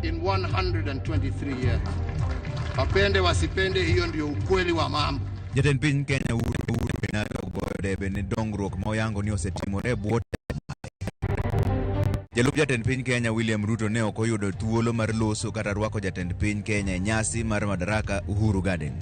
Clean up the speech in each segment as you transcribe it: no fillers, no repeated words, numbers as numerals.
in 123 years. Wapende wasipende, hiyo ndio ukweli wa mambo. Jatend piny Kenya Uhuru Kenyatta ogoyo debe ne dongruok ma oyango ni osetimore e bwo. Jalup jatend piny Kenya William Ruto ne ok oyudo thuolo mar loso kata rwako jatend piny Kenya e nyasi mar Madaraka Uhuru Garden.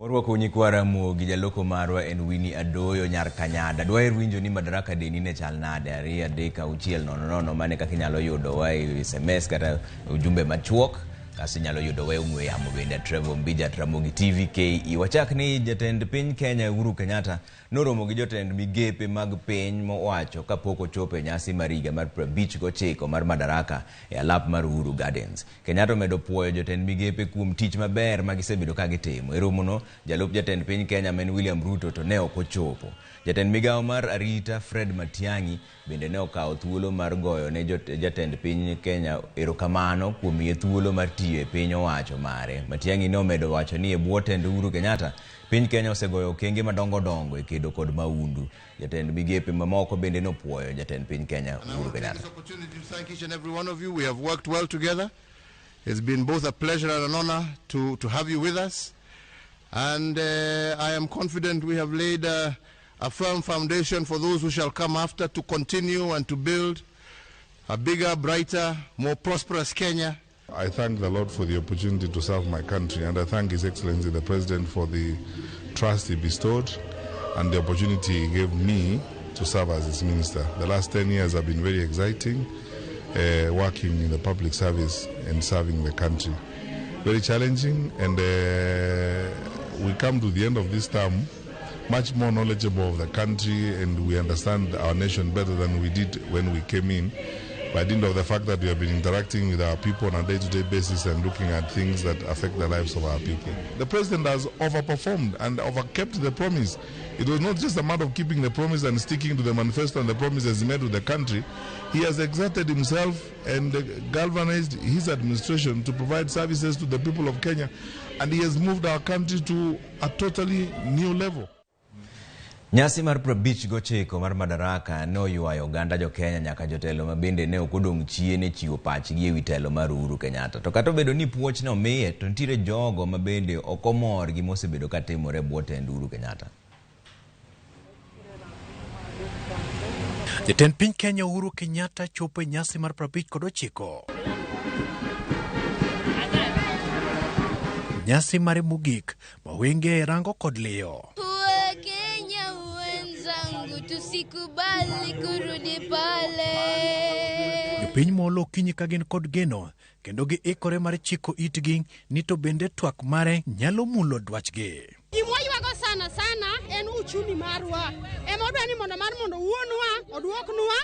Warwako nyikwa Ramogi, jaloko marwa en Winnie Adoyo nyar Kanyada. Dwaher winjo ni Madaraka Deni ne chal nade? 2 3 6 0 0 mane kaka inyalo yudowa e SMS kata ujumbe machuok. Kasto inyalo yudowa e ong'we yamo bende Trevor Mbija at Ramogi TV KE. Wachak ni jatend piny Kenya Uhuru Kenyatta noromo gi jotend migepe mag piny mowacho kapok ochopo e nyasi mar higa mar 59 mar Madaraka e alap mar Uhuru Gardens. Kenyatta omedo puoyo jotend migepe kuom tich maber ma gisebedo ka gitimo. E romono, jalup jatend piny Kenya ma en William Ruto to ne ok ochopo. Jatend migawo mar arita Fred Matiang'i bende ne okawo thuolo mar goyo ne jatend piny Kenya erokamano kuom miye thuolo mar tiyo e piny owacho mare. Matiang'i ne omedo wacho ni e bwo tend Uhuru Kenyatta, piny Kenya osegoyo okenge madongo dongo e kedo kod mahundu. Jatend migepe mamoko bende nopuoyo jatend piny Kenya And I Uhuru want to take Kenyatta. this opportunity to thank each and every one of you. We have worked well together. It's been both a pleasure and an honor to have you with us. And I am confident we have laid a firm foundation for those who shall come after to continue and to build a bigger, brighter, more prosperous Kenya. I thank the Lord for the opportunity to serve my country, and I thank His Excellency the President for the trust he bestowed and the opportunity he gave me to serve as his minister. The last 10 years have been very exciting, working in the public service and serving the country. Very challenging, and we come to the end of this term much more knowledgeable of the country, and we understand our nation better than we did when we came in, by dint of the fact that we have been interacting with our people on a day-to-day basis and looking at things that affect the lives of our people. The president has overperformed and overkept the promise. It was not just a matter of keeping the promise and sticking to the manifesto and the promises he made to the country. He has exerted himself and galvanized his administration to provide services to the people of Kenya, and he has moved our country to a totally new level. Nyasi mar 59 mar Madaraka ne oywayo oganda jo Kenya nyaka jotelo ma bende ne ok odong' chien e chiwo pachgi ewi telo mar Uhuru Kenyatta. To kata obedo ni puoch ne omiye, to nitiere jogo ma bende ok omor gi mosebedo ka timore e bwo tend Uhuru Kenyatta. Jatend piny Kenya Uhuru Kenyatta chopo e nyasi mar 59. Nyasi mare mogik ma wenge rango kod liyo. Wakenya wenzangu, tusikubali kurudi pale. Jopiny molo okinyi ka gin kod geno kendo giikore mar chiko itgi ni to bende twak mare nyalo mulo dwachgi. Gima waywago sana sana en uchumi marwa. Ema wadwa ni mondo mar mondo wuonwa oduoknwa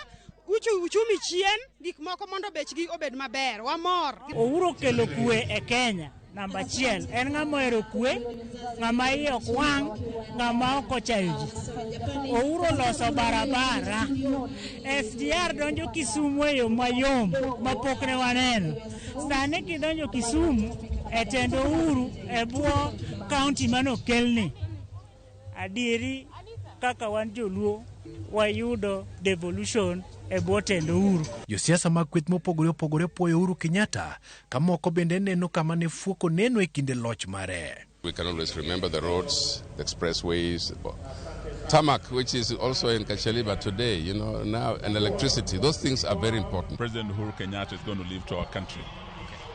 uchumi chien, gik moko mondo bechgi obed maber. Wamor. Uhuru okelo kwe e Kenya. Namba achiel en ng'ama ohero kwe, ng'ama iye ok wang', ng'ama ok ochayo ji. Uhuru oloso barabara. SGR donjo Kisumu e yo mayom mapok ne waneno. Sani kidonjo Kisumu e tend Uhuru e bwo kaunti manokelni. Adieri kaka wan joluo wayudo devolution e bwo tend Uhuru. Josiasa mag kweth mopogore opogore puoyo Uhuru Kenyatta ka moko bende neno kama ne fuok oneno e kinde loch mare. We can always remember the roads, the expressways, tarmac, which is also in Kacheliba today, you know, now, and electricity. Those things are very important. President Uhuru Kenyatta is going to leave to our country,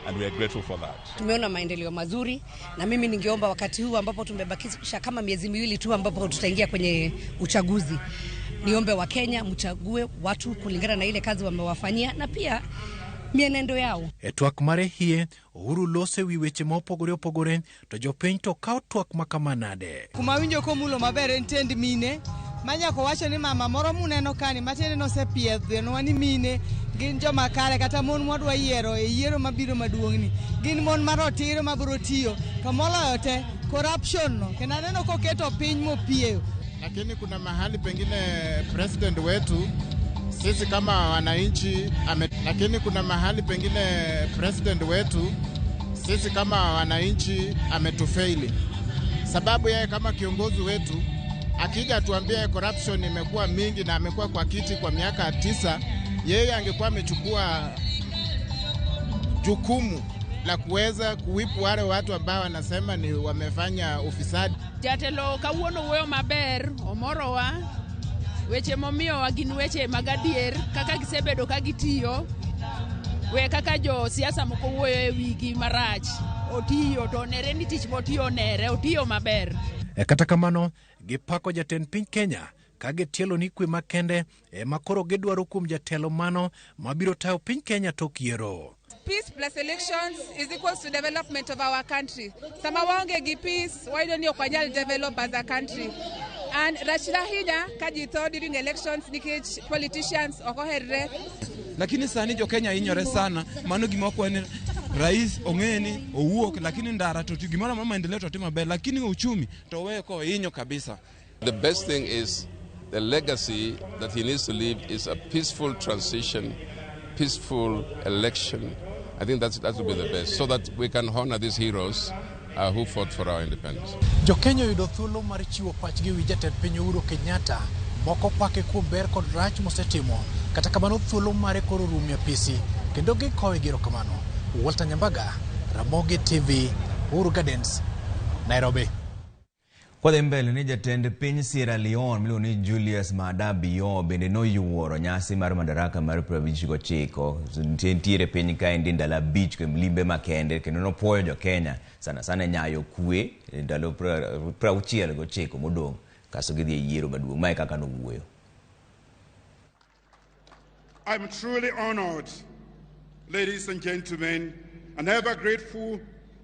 and we are grateful for that. Tumeona maendeleo mazuri, na mimi ningeomba wakati huu ambapo tumebakisha kama miezi miwili tu ambapo tutaingia kwenye uchaguzi, niombe wa Kenya mchague watu kulingana na ile kazi wamewafanyia na pia mienendo yao. E twak mare hie, Uhuru lose wi weche ma opogore opogore to jopiny to kawo twak makama nade. Kuma winjo komulo maber en tiend mine manyako wacho ni mama moro muneno kani matiende nosepiedhenwa ni mine gin joma kare kata mon mwadwa yiero e yiero mabiro maduong'ni gin mon marotiro mabiro tiyo to moloyo te corruption no kendo aneno koketo piny mopieyo. Lakini kuna mahali pengine president wetu sisi kama wananchi lakini kuna mahali pengine president wetu Sisi kama wananchi ametufeili, sababu yeye kama kiongozi wetu akija tuambie corruption imekuwa mingi na amekuwa kwa kiti kwa miaka 9, yeye angekuwa amechukua jukumu la kuweza kuwipu wale watu ambao wanasema ni wamefanya ufisadi. Jatelo kawuono wuoyo maber, omorowa, weche momiyowa gin weche mag adier kaka gisebedo ka gitiyo, we kaka jo siasa moko wuoyo e wigi marach. Otiyo to onere ni tich motiyo onere, otiyo maber. Kata kamano, gipako jatend piny Kenya ka gitielo ni kwe makende ema koro gidwaro kuom jatelo mano mabiro tayo piny Kenya tok yiero. Peace plus elections is equals to development of our country. Sama waonge gi peace, wayudo ni ok wanyal develop as a country. And rach ahinya ka ji tho during elections nikech politicians ok oherre. Lakini sani jo Kenya hinyore sana, mano gima wakwayo ni rais ong'e ni owuok, lakini ndara to gimoro amora maendeleo to timo maber, lakini uchumi to oweyo kohinyo kabisa. The best thing is the legacy that he needs to leave is a peaceful transition, peaceful election. I think that will be the best, so that we can honor these heroes who fought for our independence. Jo-Kenya oyudo thuolo mar chiwo pachgi ewi jatend piny Uhuru Kenyatta, moko pake kuom ber kod rach mosetimo. Kata kamano thuolo mare koro rumo e apisi kendo gikowe gi erokamano. Walter Nyambaga, Ramogi TV, Uhuru Gardens, Nairobi. Kwadhi mbele ni jatend piny Sierra Leone miluongo ni Julius Maada Bio bende noyuoro nyasi mar madaraka mar 59. Nitiere piny kaendi ndalo 5 kuom limbe makende kendo nopuoyo jo Kenya sana sana nyayo kwe ndalo 69 modong' kasto gidhi e yiero maduong'. Mae kaka nowuoyo. I'm truly honored, ladies and gentlemen, and ever grateful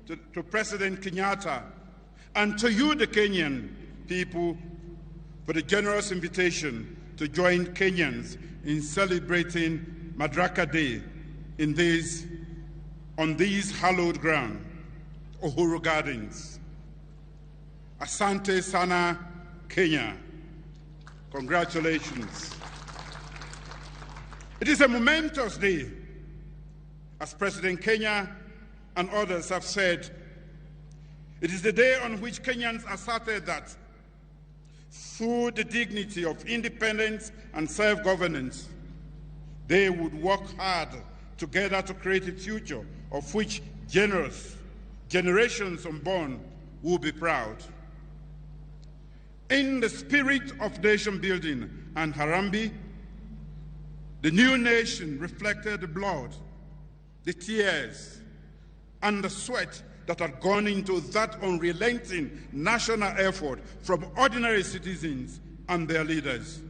to President Kenyatta and to you, the Kenyan people, for the generous invitation to join Kenyans in celebrating Madaraka Day on these hallowed ground, Uhuru Gardens. Asante sana, Kenya. Congratulations. It is a momentous day. As President Kenya and others have said, it is the day on which Kenyans asserted that through the dignity of independence and self-governance, they would work hard together to create a future of which generous generations unborn will be proud. In the spirit of nation building and Harambee, the new nation reflected the blood, the tears, and the sweat that had gone into that unrelenting national effort from ordinary citizens and their leaders.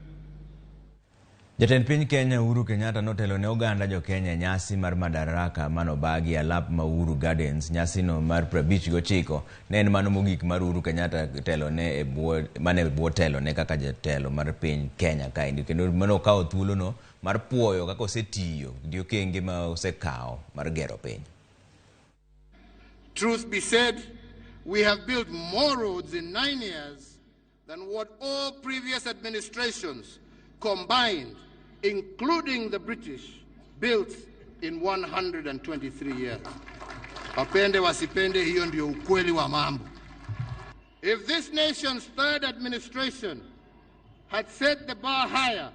Jatend piny Kenya Uhuru Kenyatta notelo ne oganda jo Kenya e nyasi mar madaraka manobagi alap ma Uhuru Gardens. Nyasino mar 59 ne en mano mogik mar Uhuru Kenyatta telo ne e bwo telo ne kaka jatelo mar piny Kenya kaendi, kendo mano okawo thuolono mar puoyo kaka osetiyo gi okenge ma osekawo mar gero piny. Truth be said, we have built more roads in 9 years than what all previous administrations combined, including the British, built in 123 years. Wapende wasipende, hiyo ndio ukweli wa mambo. If this nation's third administration had set the bar higher,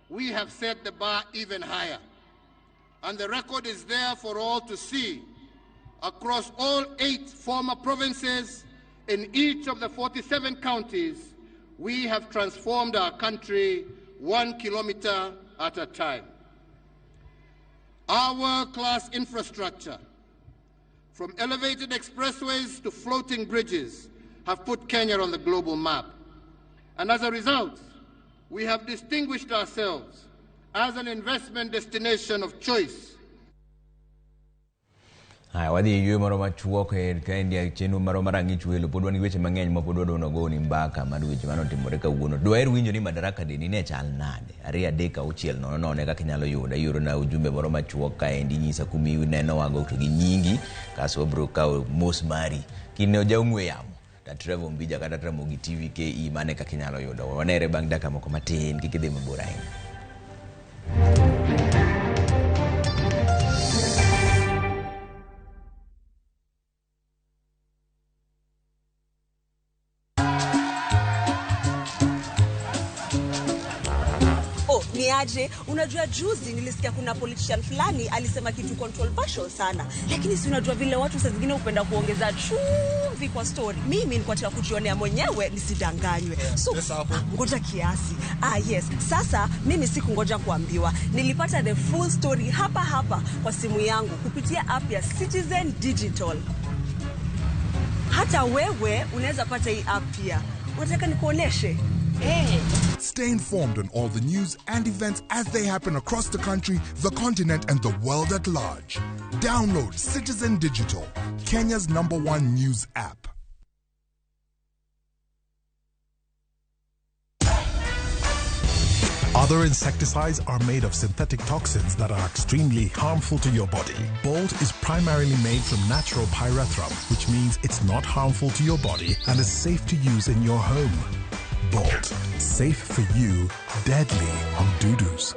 we have set the bar even higher. And the record is there for all to see across all 8 former provinces in each of the 47 counties. We have transformed our country 1 kilometer at a time. Our world-class infrastructure, from elevated expressways to floating bridges, have put Kenya on the global map. And as a result, we have distinguished ourselves as an investment destination of choice. Haya, wadhi e yweyo moro machuok kaendi e chenro moro mar ang'ich welo. Pod wan gi weche mang'eny ma pod wadwa nogoni mbaka mar weche manotimore kawuono. Dwaher winjo ni madaraka deni ne chal nade? 2 3 6 0 0 kaka inyalo yuda. Iorona ujumbe moro machuok kaendi, nyisa kuma inenowago to gi nyingi, kasto wabiro kawo mos mari. Kine ja ong'we yamo ta Trevor Mbija kata Ramogi TV KE, mane kaka inyalo yudo. Wanere bang' dakika moko matin, kik idhi mabor ahinya. Aje, unajua juzi nilisikia kuna politician fulani alisema kitu controversial sana, lakini si unajua vile watu saa zingine hupenda kuongeza chumvi kwa story. Mimi nilikuwa nataka kujionea mwenyewe nisidanganywe. So ngoja kiasi. Ah, yes. Sasa mimi sikungoja kuambiwa, nilipata the full story hapa hapa kwa simu yangu kupitia app ya Citizen Digital. Hata wewe unaweza pata hii app pia. Unataka nikuoneshe? Hey. Stay informed on all the news and events as they happen across the country, the continent, and the world at large. Download Citizen Digital, Kenya's number one news app. Other insecticides are made of synthetic toxins that are extremely harmful to your body. Bolt is primarily made from natural pyrethrum, which means it's not harmful to your body and is safe to use in your home. Bolt, safe for you, deadly on dudus.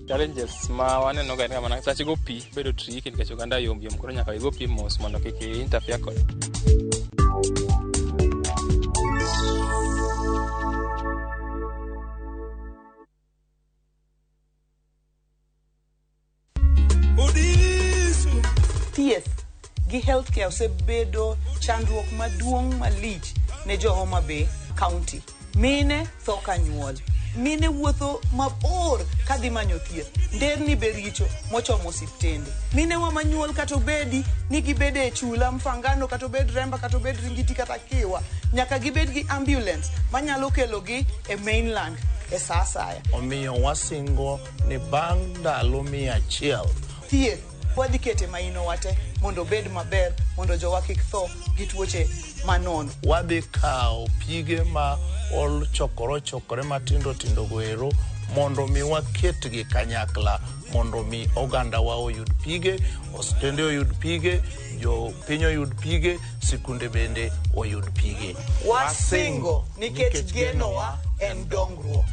Challenges ma waneno ga en ga mana sach go pi bedo tricky nikech oganda yom yom koro nyaka igo pi mos mondo kik i interfere kod. Thieth gi healthcare osebedo chandruok maduong' malich ne jo Homa Bay County. Mine tho ka nyuol. Mine wuotho mabor kadhi manyo thieth. Nderni be richo mochomo osiptende. Mine wa manyuol kata obedi ni gibede e chula Mfangano kata obed Remba kata obed Ringiti kata Kiwa. Nyaka gibed gi ambulance manyalo kelogi e mainland e sa asaya. Omiyo wasingo ni bang' ndalo 100 Thieth wadhi kete maino wate mondo obed maber mondo jowa kik tho gi tuoche manono. Wadhi kawo pige ma ochokore matindo tindo goero mondo mi waketgi kanyakla mondo mi ogandawa oyud pige, osiptende oyud pige, jopiny oyud pige, sikunde bende oyud pige. Wasingo nikech genowa en dongruok.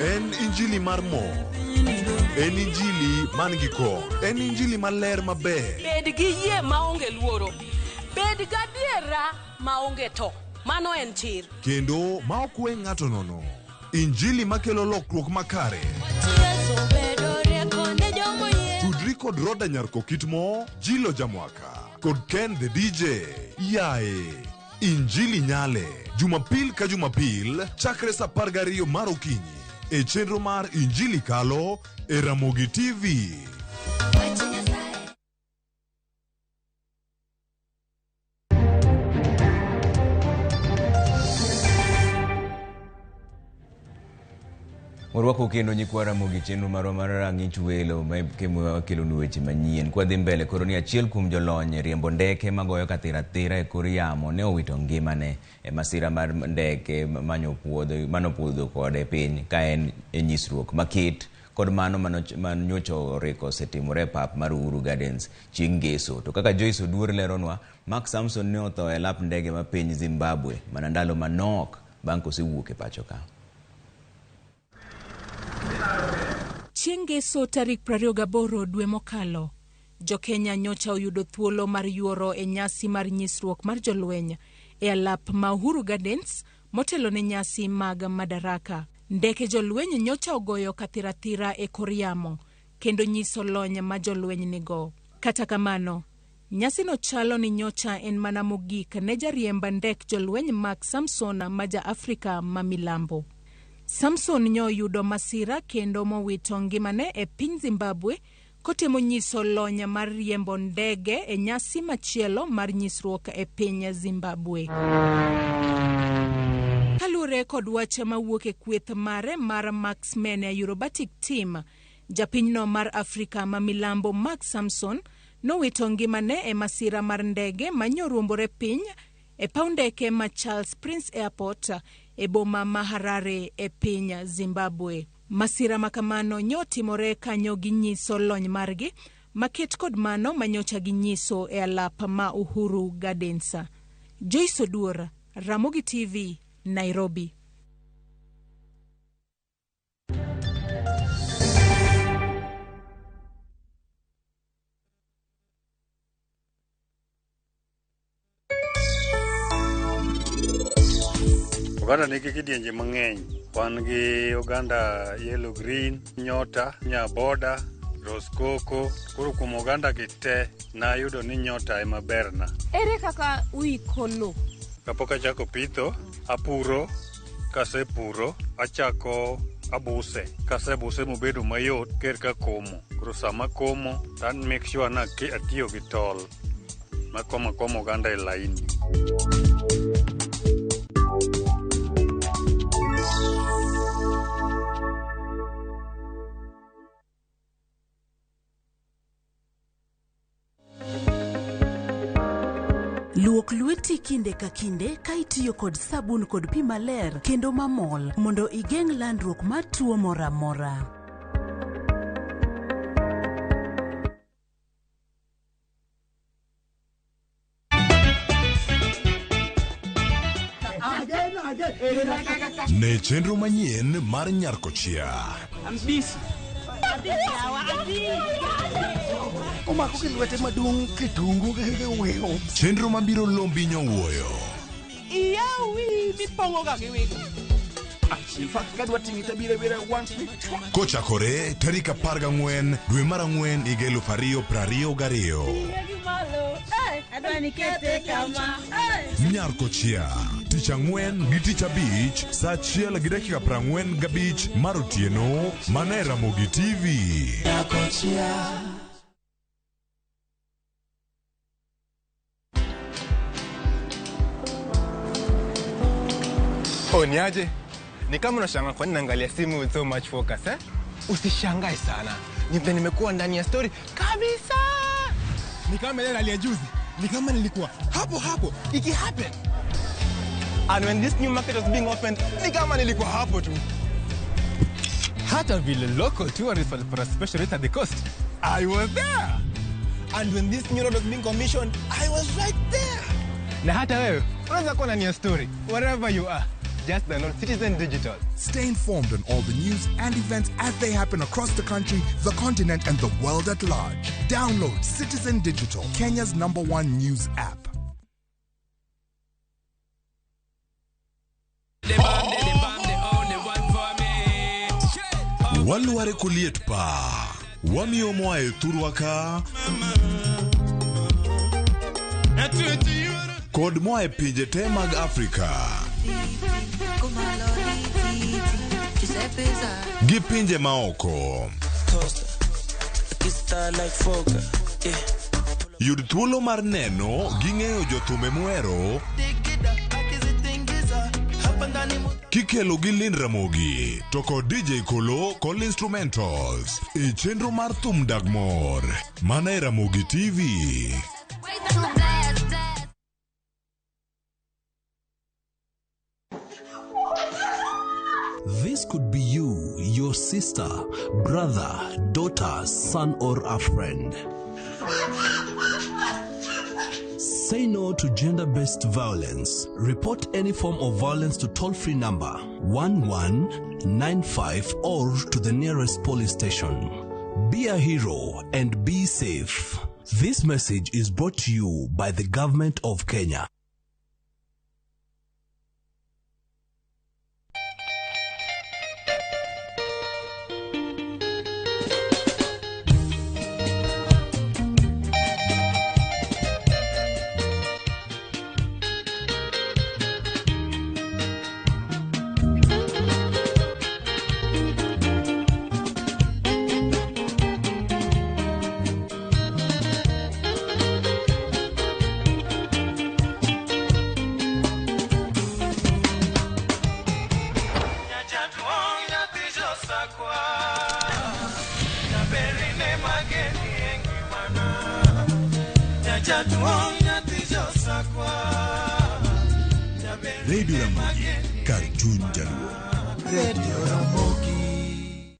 En injili mar mor, en injili man gi kor, en injili maler maber. Bed gi yie maonge luoro. Bed gadiera maonge to. Mano en chir. Kendo ma ok we ng'ato nono. Injili makelo lokruok makare. Tudri kod Roda Nyarko Kitmo, Jilo Jamwaka, kod Ken the DJ. Yae, Injili Nyale, Jumapil ka Jumapil, chakre sa 12 mar okinyi. E chenro mar Injili Kalo e Ramogi TV. Warwako kendo nyikwa Ramogi chenro marwa mar rang'ich welo ma kelonu weche manyien. Kwadhi mbele koro ni achiel kuom jolony riembo ndeke magoyo kathirathira e kor yamo ne owito ngimane e masira mar ndeke manopuodho kode piny ka en e nyisruok maket kod mano manyocha oriko osetimore e pap mar Uhuru Gardens chieng' Ngeso. To kaka Joyce Oduor leronwa, Mark Samson ne otho e lap ndege ma piny Zimbabwe mana ndalo manok bang' kosewuok e pacho ka. Chieng' Ngeso tarik 28 dwe mokalo, Jo-Kenya nyocha oyudo thuolo mar yuoro e nyasi mar nyisruok mar jolweny e alap ma Uhuru Gardens motelo ne nyasi mag Madaraka. Ndeke jolweny nyocha ogoyo kathirathira e kor yamo kendo nyiso lony ma jolweny nigo. Kata kamano, nyasino chalo ni nyocha en mana mogik ne jariemb ndek jolweny Mark Samson ma ja-Afrika ma milambo. Samson nyoyudo masira kendo mowito ngimane e piny Zimbabwe kotemo nyiso lony mar riembo ndege e nyasi machielo mar nyisruok e piny Zimbabwe. Kaluwore kod wach mawuok e kweth mare mar Marksmen Aerobatic Team, japinyno mar Afrika ma milambo Mark Samson nowito ngimane e masira mar ndege manyoruombore piny e paw ndeke ma Charles Prince Airport e boma ma Harare e piny Zimbabwe. Masira makamano nyotimore kanyo ginyiso lony margi maket kod mano manyocha ginyiso e alap ma Uhuru Gardens. Joyce Oduor, Ramogi TV, Nairobi. Oganda nigi kidienje mang'eny. Wan gi oganda yellow green, nyota, nyaboda, roskoko. Koro kuom oganda gi te, nayudo ni nyota ema berna. Ere kaka uiko lo? Kapok achako pitho, apuro, kasepuro, achako abuse. Kasebuse mobedo mayot, ker ka komo. Koro sama komo, to make sure na atiyo gi tol. Makomo akoma oganda e laini. Luok lweti kinde ka kinde ka itiyo kod sabun kod pi maler kendo mamol mondo igeng' landruok mar tuo moro amora. Ne chenro manyien mar Nyarkochia. Omako gi lwete maduong' kitungu gi wiu. Chenro mabiro lombi nyowuoyo. Iyawi mipong'o ga gi wigo. In fact, kadwa ting'i tabiro biro once week. Kochakore tarik 14 dwe mar 4 higa 2022. Nyarkochia, tich ang'wen gi tich abich saa 1:45 mar otieno mana e Ramogi TV. Oh, niaje? Ni kama unashangaa kwa nini naangalia simu with so much focus, eh? Usishangae sana. Ni vile nimekuwa ndani ya story kabisa. Ni kama ile rally ya juzi. Ni kama nilikuwa hapo hapo iki happen. And when this new market was being opened, ni kama nilikuwa hapo tu. Hata vile local tourists walipata special rate at the coast, I was there. And when this new road was being commissioned, I was right there. Na hata wewe unaweza kuwa ndani ya story wherever you are. Just download Citizen Digital. Stay informed on all the news and events as they happen across the country, the continent, and the world at large. Download Citizen Digital, Kenya's #1 news app. Walware koliet pa. Wamiyo moa e thurwa ka. Kod moa e pinje te mag Afrika. Gi pinje maoko. Yud thuolo mar neno gi ng'eyo jothume muhero kikelo gi Lynn Ramogi to kod DJ Kolo kod instrumentals e chenro mar thum dag mor mana e Ramogi TV. This could be you, your sister, brother, daughter, son, or a friend. Say no to gender-based violence. Report any form of violence to toll-free number 1195 or to the nearest police station. Be a hero and be safe. This message is brought to you by the Government of Kenya. Radio Ramogi, kar chuny Jaluo. Radio Ramogi.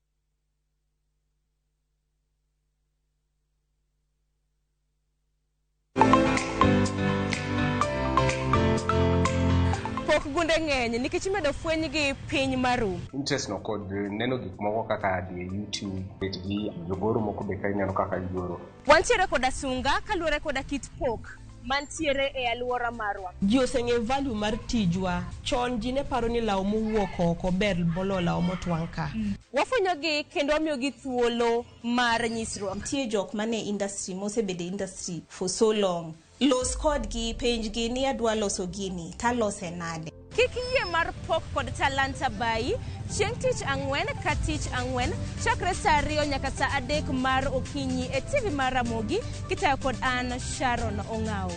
Bende ng'eny nikech imedo fwenygi piny maru. Interest no kod neno gik moko kaka dhi e YouTube, bet gi jogoro moko be ka ineno kaka gigoro. Wantiere koda sunga kaluwore koda kit pok mantiere e alwora marwa. Ji oseng'eyo value mar tijwa. Chon ji ne paro ni law mowuok oko ber moloyo law motwang' ka. Wafwenyogi kendo wamiyogi thuolo mar nyisruok. Nitie jok mane industry mosebedo e industry for so long. Los kodgi, penjgi ni adwa loso gini, talose nade. Kik yie mar pok kod talanta bayi chieng' tich ang'wen ka tich ang'wen chakre saa 2 nyaka saa 3 mar okinyi e TV mar Ramogi kitayo kod an Sharon Ong'awo.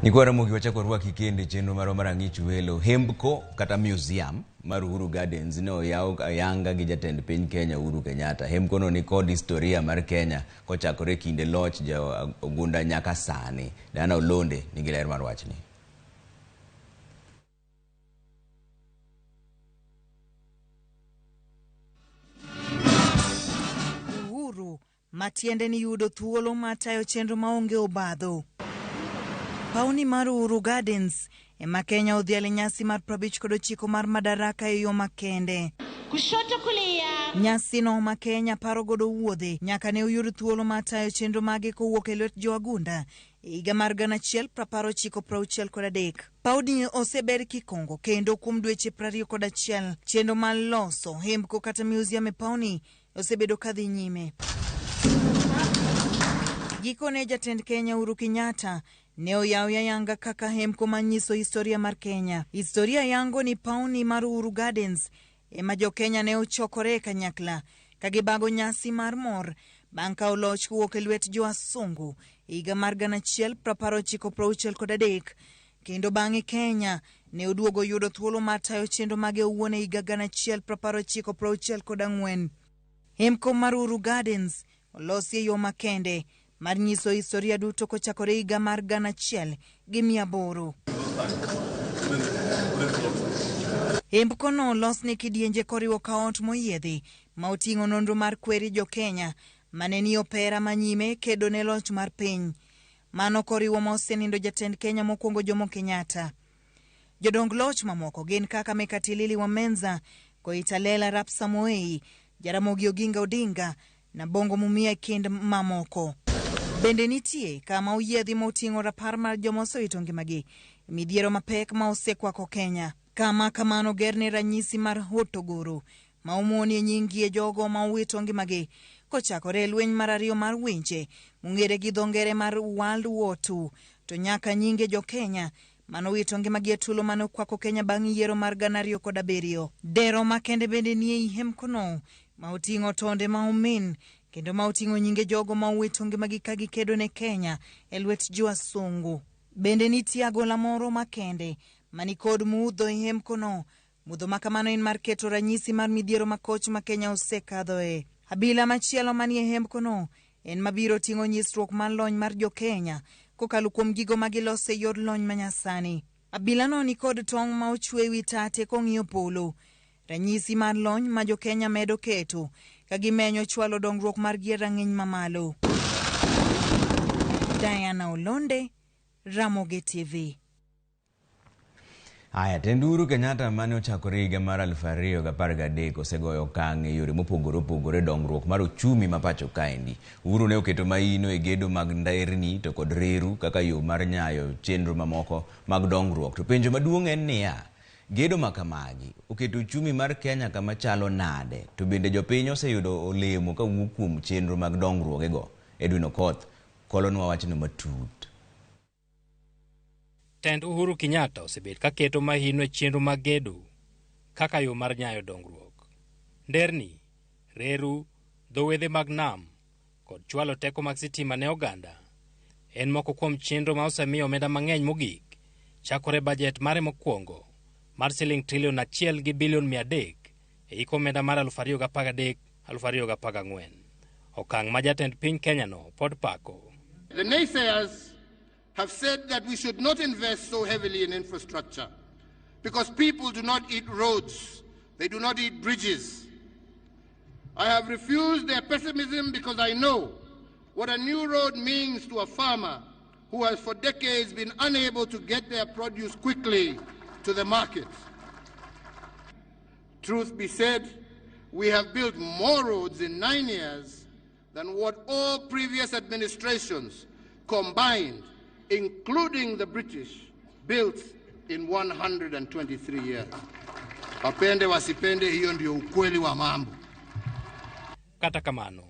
Nyikwa Ramogi wachako rwaki kendo e chenro marwa mar Ang'ich Welo. Hembko kata museum mar Uhuru Gardens ne oyaw ayanga gi jatend piny Kenya Uhuru Kenyatta. Hembko no nikod historia mar Kenya kochakore kinde loch ja Ogunda nyaka sani. Diana Olonde nigi ler mar wachni. Uhuru matiende ni yudo thuolo mar tayo chenro maonge obadho. Pauni mar Uhuru Gardens ema Kenya odhialo nyasi mar 59 mar Madaraka e yo makende. Kushoto kulia. Nyasi no ma Kenya paro godo wuodhe nyaka ne oyud thuolo mar tayo chenro mage kowuok e lwet jo Wagunda e higa mar 1963. Pauni oseber kikongo kendo kuom dweche 21 chenro mar loso hembko kata museum e pauni osebedo kadhi nyime. Gikone jatend Kenya Uhuru Kenyatta ne oyawo ayanga kaka hembko manyiso historia mar Kenya. Historia yango ni pauni mar Uhuru Gardens ema jo Kenya ne ochokore e kanyakla ka gibago nyasi mar mor bang' kawo loch kowuok e lwet jowasungu e higa mar 1963 kendo bang'e Kenya ne oduogo yudo thuolo mar tayo chenro mage owuon e higa 1964. Hembko mar Uhuru Gardens olosi e yo makende mar nyiso historia duto kochakore higa mar 1800. Hembko no olos ne kidienje koriwo ka ot moyiedhi ma oting'o nonro mar kweri jo Kenya mane ni opera manyime kedo ne loch mar piny. Mano koriwo ma osenindo jatend Kenya mokwongo Jomo Kenyatta. Jodong loch mamoko gin kaka Mekatilili wa Menza, Koitalel Arap Samoei, Jaramogi Oginga Odinga na Bongo Mumia kind mamoko. Bende nitie kama oyiedhi moting'o rapar mar joma osewito ngimagi midhiero mapek ma osekwako Kenya. Kama kamano gerne ranyisi mar Hotogoro ma omuonie nyingie jogo ma owito ngimagi kochakore e lweny mar ariyo mar winje mong'ere gi dho ngere mar World War II to nyaka nyinge jo Kenya manowito ngimagi e tulo mane okwako Kenya bang' yiero mar 2007. Dero makende bende nie ei hembkono ma oting'o tonde ma omin kendo ma oting'o nyinge jogo ma owito ngimagi ka gikedo ne Kenya e lwet jowasungu. Bende nitie agola moro makende manikod mudho e hembkono. Mudho ma kamano en mar keto ranyisi mar midhiero makoch ma Kenya osekadhoe. Abila machielo manie hembkono en mabiro ting'o nyisruok mar lony mar jo Kenya kokalo kuom gigo ma giloso e yor lony manyasani. Abilano nikod tong' ma ochwe ewi tate kong'iyo polo. Ranyisi mar lony ma jo Kenya medo keto ka gimenyo chwalo dongruok margi e rang'iny mamalo. Diana Olonde, Ramogi TV. Aya, tend Uhuru Kenyatta mane ochakore higa mar 2013 osegoyo okang' e yore mopogore opogore dongruok mar ochumi ma pacho kaendi. Uhuru ne oketo maino e gedo mag nderni to kod reru kaka yo mar nyayo chenro mamoko mag dongruok. To penjo maduong' en niya, gedo ma kamagi oketo ochumi mar Kenya kama chalo nade? To bende jopiny oseyudo olemo kawuok kuom chenro mag dongruogego? Edwin Okoth kolonwa wachno matut. Tend Uhuru Kenyatta osebet ka keto mahino e chenro mag gedo kaka yo mar nyayo dongruok. Nderni, reru, dho wedhe mag nam kod chwalo teko mag sitima ne oganda en moko kuom chenro ma osemiyo omenda mang'eny mogik chakore bajet mare mokwongo mar siling trilion 1 gi bilion 300 e hik omenda mar 2013-2014. Okang' ma jatend piny Kenya no pod pako. The naysayers have said that we should not invest so heavily in infrastructure because people do not eat roads, they do not eat bridges. I have refused their pessimism because I know what a new road means to a farmer who has for decades been unable to get their produce quickly to the market. Truth be said, we have built more roads in 9 years than what all previous administrations combined, including the British, built in 123 years. Wapende wasipende, hiyo ndio ukweli wa mambo. Kata kamano,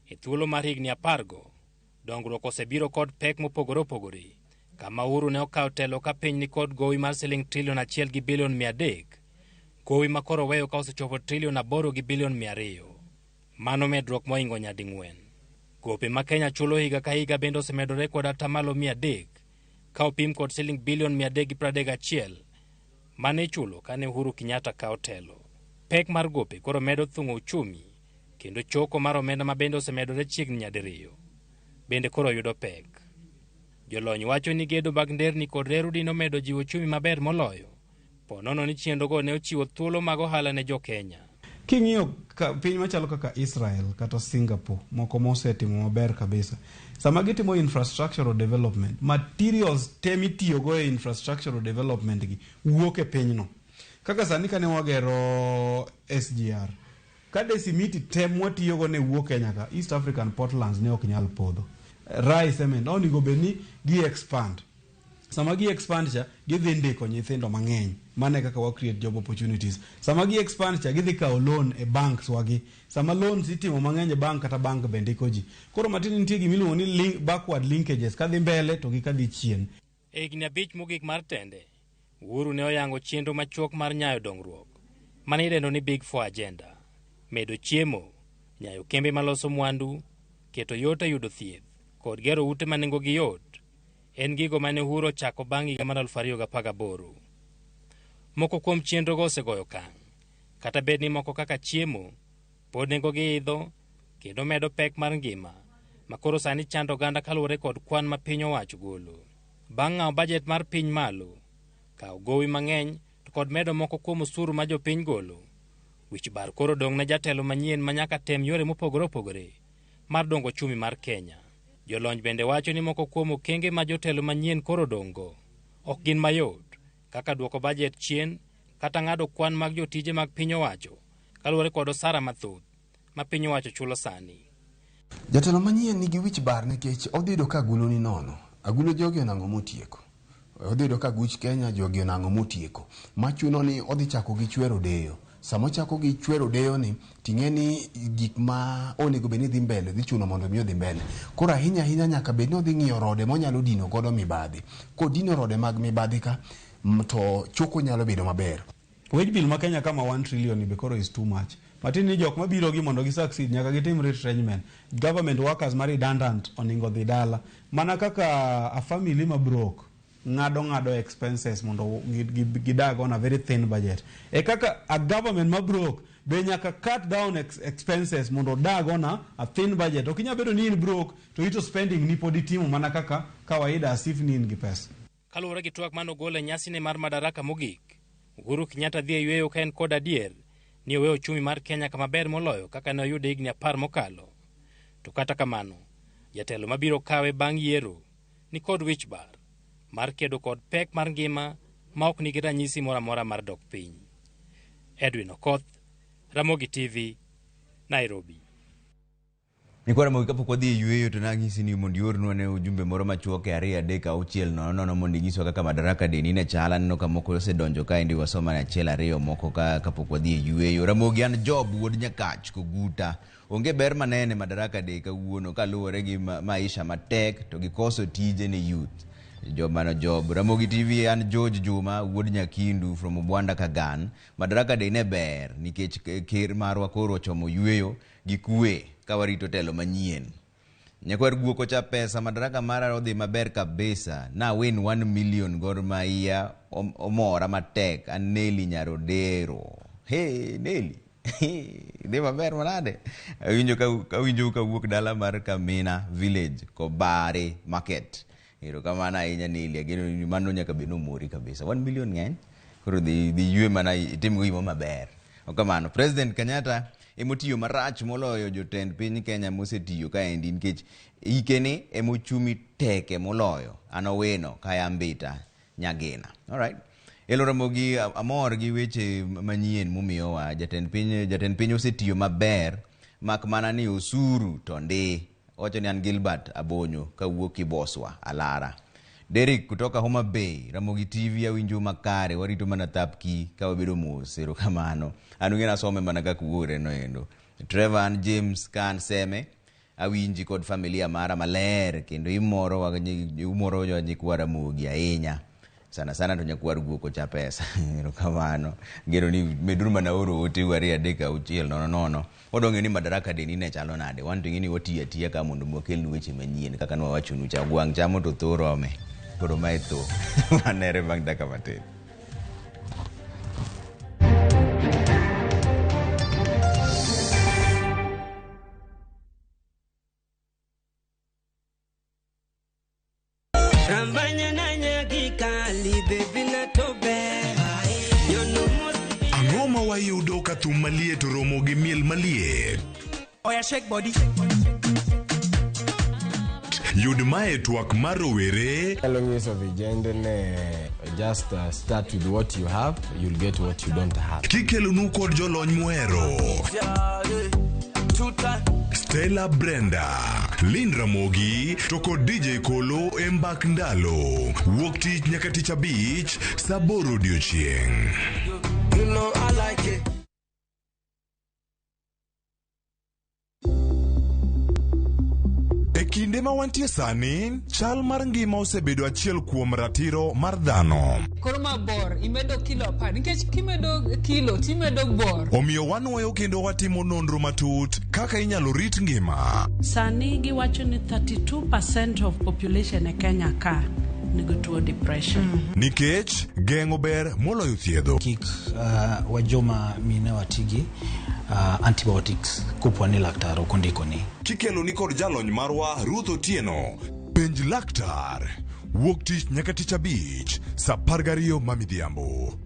e thuolo mar higni 10 go, dongruok osebiro kod pek mopogore opogore. Kama Uhuru ne okawo telo ka piny ni kod gowi mar siling trilion 1 gi bilion 300, gowi ma koro weyo ka osechopo trilion 8 gi bilion 200. Mano medruok mohingo nyading'wen. Gope ma Kenya chulo higa ka higa bende osemedore kod 300% ka opim kod siling bilion 331 mane ichulo kane Uhuru Kenyatta kawo telo. Pek mar gope koro medo thung'o uchumi kendo choko mar omenda ma bende osemedore chiegni nyadiriyo bende koro yudo pek. Jolony wacho ni gedo mag nderni kod reru dino medo jiwo uchumi maber moloyo po nono ni chenrogo ne ochiwo thuolo mag ohala ne jo-Kenya. King'iyo piny machalo kaka Israel kata Singapore, moko mosetimo maber kabisa, sama gitimo infrastructural development, materials te mitiyogo e infrastructural development gi wuok e pinyno. Kaka sani kane wagero SGR, kade simiti te mwatiyogo ne wuok Kenya ka, East African Portlands ne ok nyal podho. Rai Cement onego bed ni gi expand. Sama gi expand cha, gidhi ndiko nyithindo mang'eny. Mano e kaka wa create job opportunities. Sama gi expand cha, gidhi kawo loan e banks wagi. Sama loans itimo mang'eny e bank, kata bank be ndiko ji. Koro matin nitie gimiluongo ni backward linkages, kadhi mbele to gi kadhi chien. E higni 5 mogik mar tende, Uhuru ne oyango chenro machuok mar nyayo dongruok mane idendo ni Big Four Agenda: medo chiemo, nyayo kembe maloso mwandu, keto yot e yudo thieth, kod gero ute ma nengogi yot, en gigo mane Uhuru ochako bang' higa mar 2018. Moko kuom chenrogo osegoyo okang', kata bed ni moko kaka chiemo pod nengogi idho kendo medo pek mar ngima ma koro sani chando oganda kaluwore kod kwan ma piny owacho golo. Bang' ng'awo bajet mar piny malo, kawo gowi mang'eny to kod medo moko kuom osuru ma jopiny golo, wich bar koro dong' ne jatelo manyien ma nyaka tem yore mopogore opogore mar dongo ochumi mar Kenya. Jolony bende wacho ni moko kuom okenge ma jotelo manyien koro dong'go ok gin mayot, kaka duoko bajet chien kata ng'ado kwan mag jotije mag piny owacho kaluwore kod osara mathoth ma piny owacho chulo sani. Jatelo manyien nigi wich bar nikech odhi yudo ka agulu ni nono. Agulu jogi onang'o motieko. Odhi yudo ka aguch Kenya jogi onang'o motieko. Machuno ni odhi chako gi chwero deyo. Sama ochako gi chwero deyo ni, ting'e ni gik ma onego bed ni dhi mbele dhi chuno mondo mi odhi mbele. Koro ahinya ahinya nyaka bed ni odhi ng'iyo rode monyalo dino godo mibadhi. Kodino rode mag mibadhi ka, to choko nyalo bedo maber. Wage bill ma Kenya kama 1 trillion be koro is too much. Matin ni jok mabiro gi mondo gi succeed nyaka gitim retrenchment. Government workers ma redundant oningo dhi dala. Mana kaka a family ma broke ng'ado expenses mondo gidag on a very thin budget. E kaka a government ma broke be nyaka cut down expenses mondo odag on a thin budget. Ok inyal bedo ni in broke to ito spending ni pod itimo mana kaka kawaida as if ni in gi pesa. Kaluwore gi twak manogol e nyasine mar Madaraka mogik, Uhuru Kenyatta dhi e yweyo ka en kod adier ni oweyo ochumi mar Kenya kama ber moloyo kaka ne oyude higni 10 mokalo. To kata kamano, jatelo mabiro kawe bang' yiero ni kod wich bar mar kedo kod pek mar ngima ma ok nigi ranyisi moro amora mar dok piny. Edwin Okoth, Ramogi TV, Nairobi. Nyikwa Ramogi, kapok wadhi e yweyo to nanyisi ni mondo iornwa ne ujumbe moro machuok e 2 3 6 0 0 mondo inyiswa kaka Madaraka Day ni ne chal. Aneno ka moko osedonjo kaendi, wasoma achiel ariyo moko ka kapok wadhi e yweyo. Ramogi, an Job wuod Nyakach Koguta. Onge ber manene Madaraka Day kawuono kaluwore gi maisha matek to gi koso tije ne youth. Job mano Job. Ramogi TV, an George Juma wuod Nyakindu from Obwanda Kagan. Madaraka Day ne ber nikech ker marwa koro ochomo yweyo gi kwe ka warito telo manyien. Nyakwar guok ocha pesa Madaraka mara odhi maber kabisa. Na win 1 million. Gor Mahia omora matek. An Nelly Nyarodero. Hey Nelly. Dhi maber manade. Awinjo ka awinjo kawuok dala mar Kamina village Kobare market. Erokamano ahinya Nelly. Ageno ni mano nyaka bed nomori kabisa. 1 million ng'eny. Koro dhi ywe mana itim go gimoro maber. Okamano. President Kenyatta emotiyo marach moloyo jotend piny Kenya mosetiyo kaendi nikech hikeni emochumi teke moloyo. An Owino kaya Mbita Nyagina. Alright. Elo Ramogi, amor gi weche manyien mumiyowa. Jatend piny osetiyo maber mak mana ni osuru to ndi. Owacho ni an Gilbert Abonyo kawuok Kiboswa Alara. Derek kutoka Homa Bay, Ramogi TV awinjo makare, warito mana thapki ka wabedo mos, erokamano. An ung'e nasome mana kaka uore no endo. Trevor an James ka an Seme, awinji kod familia mara maler kendo imoro nyikwa Ramogi ahinya. Sana sana to nyakwar guok ocha pesa. Erokamano. Geno ni meduru mana oro ote u 2 3 6 0 0. Wadong'e ni Madaraka Day ni ne chalo nade. Wan to ing'e ni watiyo atiya ka mondo wakelnu weche manyien kaka nwawachonu cha. Gwang' chamo to tho rome. Koro mae tho. Wanere bang' dakika matin. Ang'o ma wayudo ka thum maliet oromo gi miel maliet? Oya shake body. Yud mae twak mar rowere. Anyalo nyiso vijende ne just start with what you have, you'll get what you don't have. Kikelonu kod jolony muhero. Stella Brenda, Lynn Ramogi to kod DJ Kolo e mbak ndalo. Wuok tich nyaka tich abich saa 8 odiochieng'. You know I like it. E kinde ma wantie sani, chal mar ngima osebedo achiel kuom ratiro mar dhano. Koro ma bor, imedo kilo 10, nikech kimedo kilo, timedo bor. Omiyo wanwoyo kendo watimo nonro matut kaka inyalo rit ngima. Sani giwacho ni 32% of population e Kenya ka nigi tuo depression. Nikech geng'o ber moloyo thiedho. Kik wajoma mine watigi antibiotics kopo ni laktar ok ondikoni. Kikelo ni kod jalony marwa Ruth Otieno. Penj laktar. Wuok tich nyaka tich abich saa 12 ma midhiambo.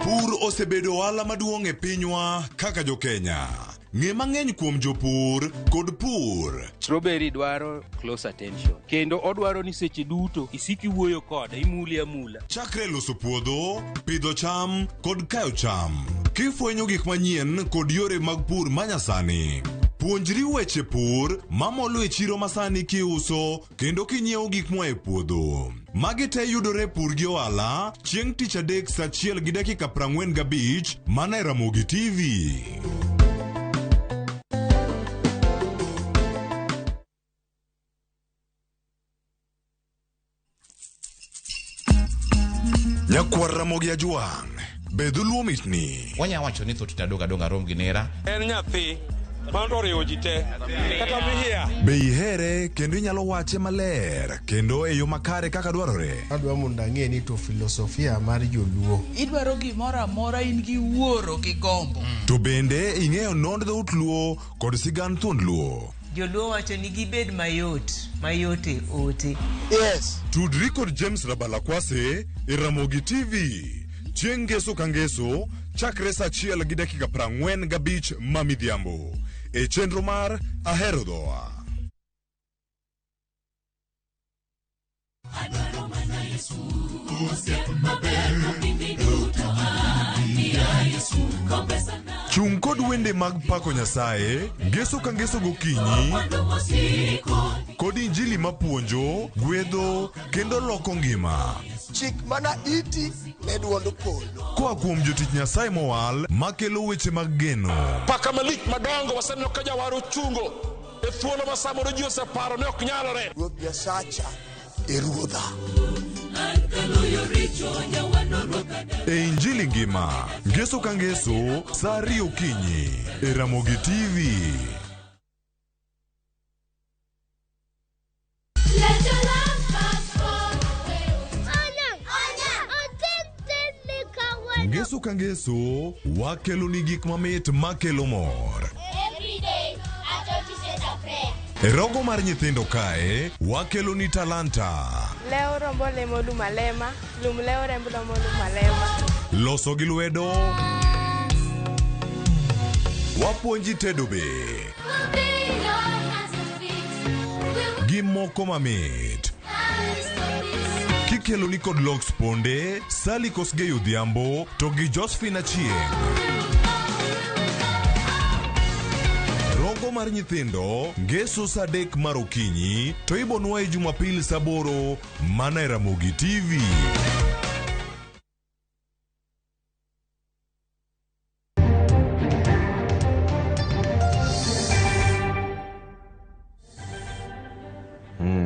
Pur osebedo ohala maduong' e pinywa kaka jo-Kenya. Ng'e mang'eny kuom jopur kod pur. Strawberry dwaro close attention. Kendo odwaro ni seche duto isik iwuoyo kode, imule amula. Chakre loso puodho, pidho cham kod kayo cham. Kifwenyo gik manyien kod yore mag pur manyasani. Puonjri weche pur mamolo e chiro masani kiuso kendo kinyiewo gik moa e puodho. Magi te yudore Pur gi Ohala chieng' tich adek saa 1:45 mana e Ramogi TV. Nyakwar Ramogi Ajwang', be dholuo mitni? Wanya wacho ni thoth adong' adong' arom gi nera. En nyathi mano oriwo ji te kata mihia. Be ihere kendo inyalo wache maler kendo e yo makare kaka dwarore? Adwa mondo ang'e ni to filosofia mar joluo. Idwaro gimoro amora in gi wuoro gi gombo. To bende ing'eyo nond dhout luo kod sigand thuond luo? Joluo wacho ni gibed mayot, mayot e ote. Yes. Tudri kod James Rabalakwase e Ramogi TV. Chieng' ngeso ka ngeso, chakre saa 1:45 ma midhiambo. E chenro mar Ahero Dhoa. Adwaro mana Yesu, osiep maber, mapindi duto an, ya Yesu, kompesa. Chung' kod wende mag pako Nyasaye, ngeso ka ngeso gokinyi, kod injili mapuonjo, gwedho, kendo loko ngima. Chik mana iti ne duond polo. Koa kuom jotich Nyasaye mowal makelo weche mag geno. Paka malich madongo waseneno ka jawar ochungo e thuolo ma samoro ji oseparo ne ok nyalore. Ruoth Nyasacha e ruodha. E Injili ngima, ngeso ka ngeso, saa 2 okinyi, e Ramogi TV. Ngeso ka ngeso, wakelo ni gik mamit makelo mor. Every day, I try to say a prayer. E rogo mar nyithindo kae, wakelo ni talanta. Lew rombo lemo lum alema, lum lew remb rombo lum alema. Loso gi lwedo. Wapuonji tedo be. Gi moko mamit. Kikelo ni kod Lox Ponde, Sally Kosgei Odhiambo, to gi Josephine Achieng'. Rogo mar nyithindo, ngeso saa 3 mar okinyi, to ibonwa e Jumapil saa 8, mana e Ramogi TV.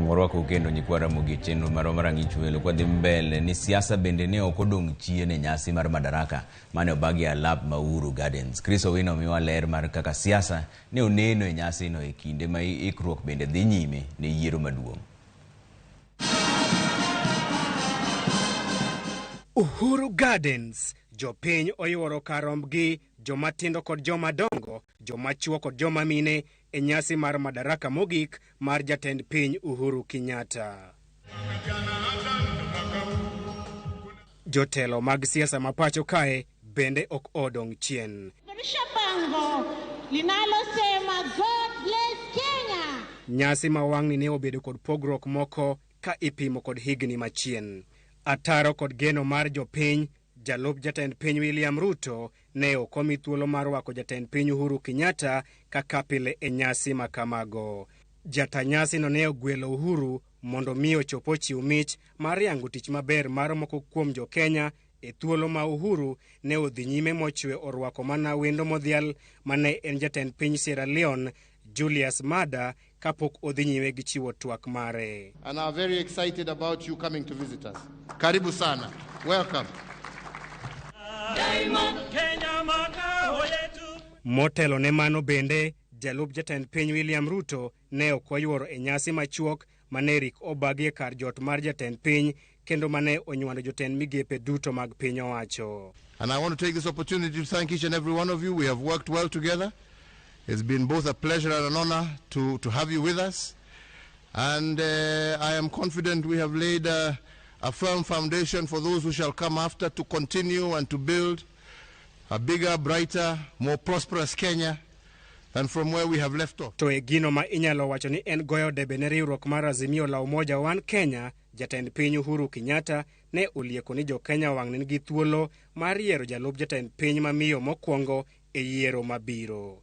Warwako kendo nyikwa Ramogi chenro marwa mar Ang'ich Welo kwadhi mbele ni siasa bende ne ok odong' chien e nyasi mar Madaraka mane obagi e alap ma Uhuru Gardens. Chris Owino miwa ler mar kaka siasa ne oneno e nyasino e kinde ma ikruok bende dhi nyime ne yiero maduong'. Uhuru Gardens, jopiny oyuoro kar rombgi, joma tindo kod joma dongo, joma chuo kod joma mine e nyasi mar Madaraka mogik mar jatend piny Uhuru Kenyatta. Jotelo mag siasa ma pacho kae bende ok odong' chien. Bango linalosema God bless Kenya. Nyasi ma wang'ni ne obedo kod pogruok moko ka ipimo kod higni machien. Ataro kod geno mar jopiny, jalup jatend piny William Ruto ne ok omi thuolo mar rwako jatend piny Uhuru Kenyatta kaka pile e nyasi ma kamago. Jata nyasino ne ogwelo Uhuru mondo mi ochop ochiw mich mar yango tich maber mar moko kuom jo-Kenya e thuolo ma Uhuru ne odhi nyime mochwe orwako mana wendo modhial mane en jatend piny Sierra Leone Julius Maada kapok odhi nyime gi chiwo twak mare. And are very excited about you coming to visit us. Karibu sana. Welcome. Motelo ne mano bende, jalup jatend piny William Ruto ne ok oyuoro e nyasi machuok mane rik obagi e kar jot mar jatend piny kendo mane onywando jotend migepe duto mag piny owacho. And I want to take this opportunity to thank each and every one of you. We have worked well together. It's been both a pleasure and an honor to have you with us. And I am confident we have laid a firm foundation for those who shall come after to continue and to build a bigger, brighter, more prosperous Kenya than from where we have left off. To e gino ma inyalo wacho ni en goyo debe ne riwruok mar Azimio la Umoja One Kenya, jatend piny Uhuru Kenyatta ne olieko ni jo-Kenya wang' nigi thuolo mar yiero jalup jatend piny mamiyo mokwongo e yiero mabiro.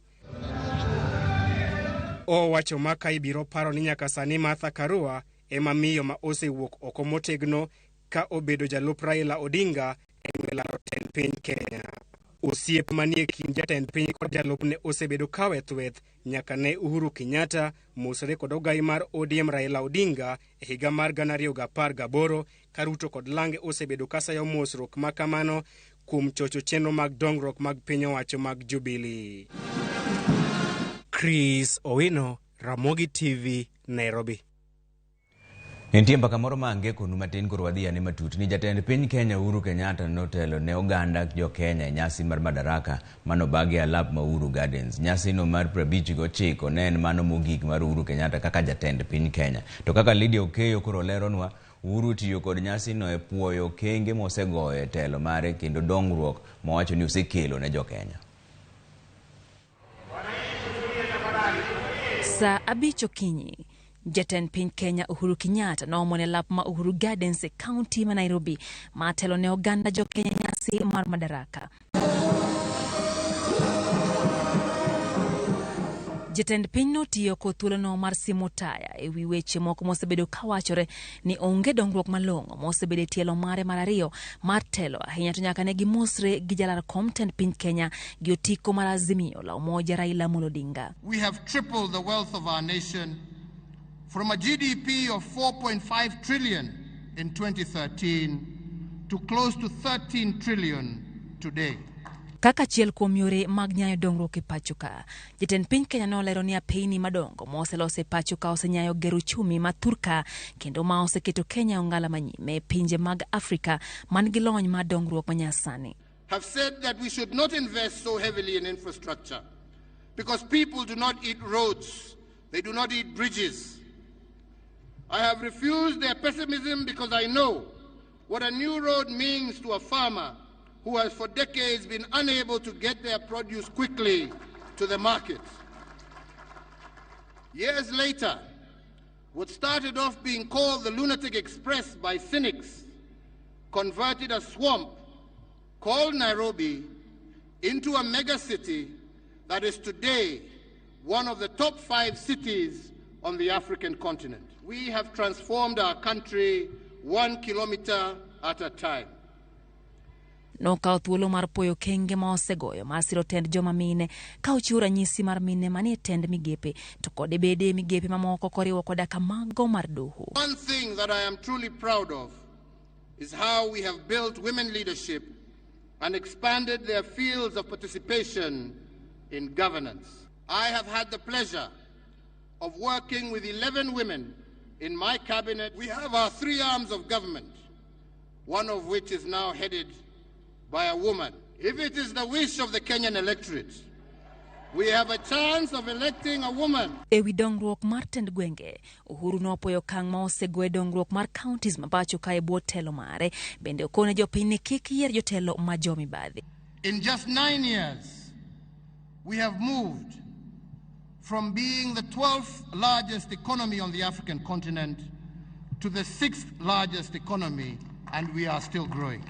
Owacho ma ka ibiro paro ni nyaka sani Martha Karua ema miyo ma osewuok oko motegno ka obedo jalup Raila Odinga e laro tend piny Kenya. Osiep manie kind jatend piny kod jalupne osebedo ka weth-weth nyaka ne Uhuru Kenyatta mosre kod ogai mar ODM Raila Odinga e higa mar 2018 ka Ruto kod Lange osebedo ka sayo mosruok ma kamano kuom chocho chenro mag dongruok mag piny owacho mag Jubilee. Chris Owino, Ramogi TV, Nairobi. Nitie mbaka moro ma angekonu matin koro wadhi ane matut ni jatend piny Kenya Uhuru Kenyatta notelo ne oganda jo-Kenya e nyasi mar Madaraka manobagi e alap ma Uhuru Gardens. Nyasino mar 59 ne en mano mogik mar Uhuru Kenyatta kaka jatend piny Kenya. To kaka Lydia Okeyo koro leronwa, Uhuru tiyo kod nyasino e puoyo okenge mosegoyo e telo mare kendo dongruok mowacho ni osekelo ne jo-Kenya. Saa 5 okinyi, jatend piny Kenya Uhuru Kenyatta noomone lap ma Uhuru Gardens e kaunti ma Nairobi matelo ne oganda jo-Kenya nyasi mar Madaraka. Jatend piny notiyo kod thuolono mar simo taya e wi weche moko mosebedo kawachore ni onge dongruok malong'o mosebedo e tielo mare mar ariyo mar telo ahinya to nyaka ne gimosre gi jalar kom tend piny Kenya gi otiko mar Azimio la Umoja Raila Amolo Odinga. We have tripled the wealth of our nation from a GDP of 4.5 trillion in 2013 to close to 13 trillion today. Kaka achiel kuom yore mag nyayo dongruok e pacho ka, jatend piny Kenya nolero ni apeyni madongo moselos e pacho ka osenyayo gero uchumi ma thurka kendo ma oseketo Kenya ong'ala manyime e pinje mag Afrika man gi lony mar dongruok manyasani. Have said that we should not invest so heavily in infrastructure because people do not eat roads, They do not eat bridges. I have refused their pessimism because I know what a new road means to a farmer who has for decades been unable to get their produce quickly to the market. Years later, what started off being called the Lunatic Express by cynics converted a swamp called Nairobi into a mega city that is today one of the top 5 cities on the African continent. We have transformed our country 1 kilometer at a time. Nokawo thuolo mar puoyo okenge ma osegoyo mar siro tend joma mine ka ochiwo ranyisi mar mine manie tend migepe to kod bede migepe mamoko koriwo koda ka mago mar doho. One thing that I am truly proud of is how we have built women leadership and expanded their fields of participation in governance. I have had the pleasure of working with 11 women in my cabinet. We have our 3 arms of government, one of which is now headed by a woman. If it is the wish of the Kenyan electorate, we have a chance of electing a woman. Ewi dongruok mar tend gwenge, Uhuru nopuoyo okang' ma osego e dongruok mar counties ma pacho ka e bwo telo mare. Bende okone jopiny ni kik yier jotelo ma jomibadhi. In just 9 years, we have moved from being the 12th largest economy on the African continent to the 6th largest economy, and we are still growing.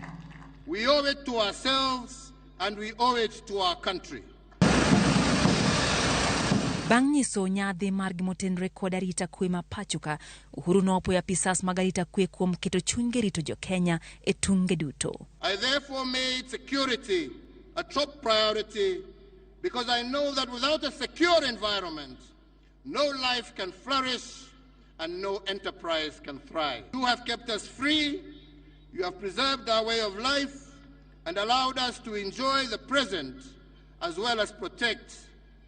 We owe it to ourselves and we owe it to our country. Bang' nyiso nyadhi margi motenore kod arita kwe ma pacho ka, Uhuru nopuoyo apisas mag arita kwe kuom keto chunygi rito jo-Kenya e tunge duto. I therefore made security a top priority because I know that without a secure environment, no life can flourish and no enterprise can thrive. You have kept us free, you have preserved our way of life and allowed us to enjoy the present as well as protect